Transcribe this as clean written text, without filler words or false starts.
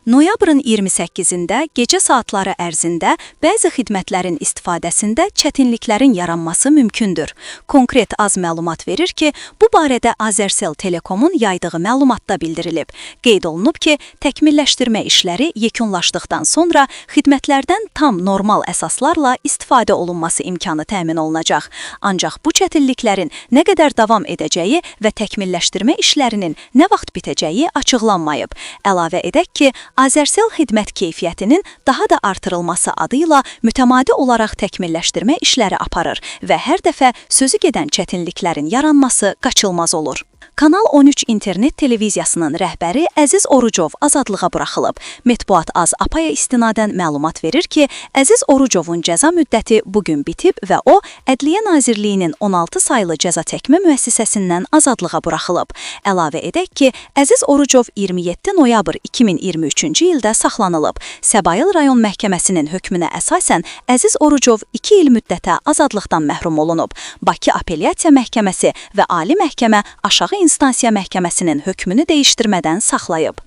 Noyabrın 28-də gecə saatları ərzində bəzi xidmətlərin istifadəsində çətinliklərin yaranması mümkündür. Konkret az məlumat verir ki, bu barədə Azercell Telekomun yaydığı məlumatda bildirilib. Qeyd olunub ki, təkmilləşdirmə işləri yekunlaşdıqdan sonra xidmətlərdən tam normal əsaslarla istifadə olunması imkanı təmin olunacaq. Ancaq bu çətinliklərin nə qədər davam edəcəyi və təkmilləşdirmə işlərinin nə vaxt bitəcəyi açıqlanmayıb. Əlavə edək ki, Azercell xidmət keyfiyyətinin daha da artırılması adı ilə mütəmadi olaraq təkmilləşdirmə işləri aparır və hər dəfə sözü gedən çətinliklərin yaranması qaçılmaz olur. Kanal 13 internet televiziyasının rəhbəri Əziz Orucov azadlığa buraxılıb. Mətbuat az APA-ya istinadən məlumat verir ki, Əziz Orucovun cəza müddəti bu gün bitib və o, Ədliyyə Nazirliyinin 16 saylı cəza çəkmə müəssisəsindən azadlığa buraxılıb. Əlavə edək ki, Əziz Orucov 27 noyabr 2023-cü ildə saxlanılıb. Səbail rayon məhkəməsinin hökmünə əsasən Əziz Orucov 2 il müddətə azadlıqdan məhrum olunub. Bakı Apellyasiya Məhkəməsi və Ali Məhkəmə aşağı instansiya məhkəməsinin hökmünü dəyişdirmədən saxlayıb.